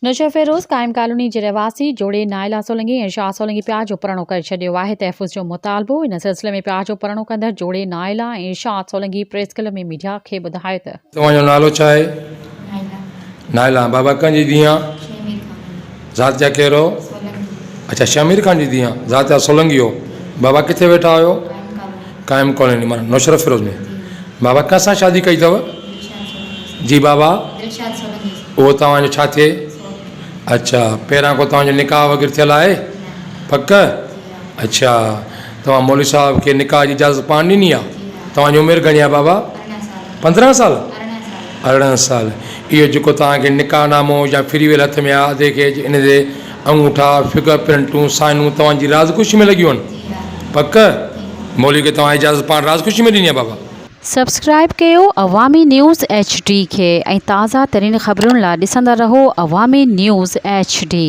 نوشهروفيروز قائم ڪالوني جي رهواسي جوڙي نائلا سولنگي ۽ شاهه سولنگي پيار جو پرڻو ڪري ڇڏيو آهي، تحفظ جو مطالبو، ان سلسلي ۾ پيار جو پرڻو ڪندڙ جوڙي نائلا ۽ ارشاد سولنگي پريس ڪلب ۾ ميڊيا کي ٻڌايو ته. توهان جو نالو ڇا آهي؟ نائلا. نائلا بابا ڪنهن جي ڌيء آن؟ شهمير خان جي. ذات جا ڪير هو؟ سولنگي. اڇا شهمير خان جي ڌيء آن ذات جا سولنگي هو بابا ڪٿي ويٺا آهيو؟ قائم ڪالوني. قائم ڪالوني معنيٰ نوشهروفيروز ۾ جي. بابا ڪنهن سان شادي ڪئي اٿو؟ دلشاد سولنگي سان. جي بابا. دلشاد سولنگي سان. اهو توهان جو ڇا ٿئي؟ اڇا پهريان ڪو توهان جو نڪاح وغيره ٿيل آهي؟ پڪ؟ اڇا توهان مولوي صاحب کي نڪاح جي اجازت پاڻ ڏني آهي؟ توهان جي عمر گهڻي آهي بابا؟ 15 سال؟ 18 سال اهو جيڪو توهان کي نڪاح نامو يا فري ويل هٿ ۾ آهي ادي کي ان تي انگوٺا فگر پرنٽون سائنون توهان جي راز خوشي ۾ لڳيون آهن؟ پڪ؟ مولوي کي توهان اجازت پاڻ راز خوشي ۾ ڏني آهي بابا؟ سبسڪرائيب ڪيو عوامي نيوز ايڇ ڊي کي ۽ تازه ترين خبرن لا ڏسندا رهو عوامي نيوز ايڇ ڊي.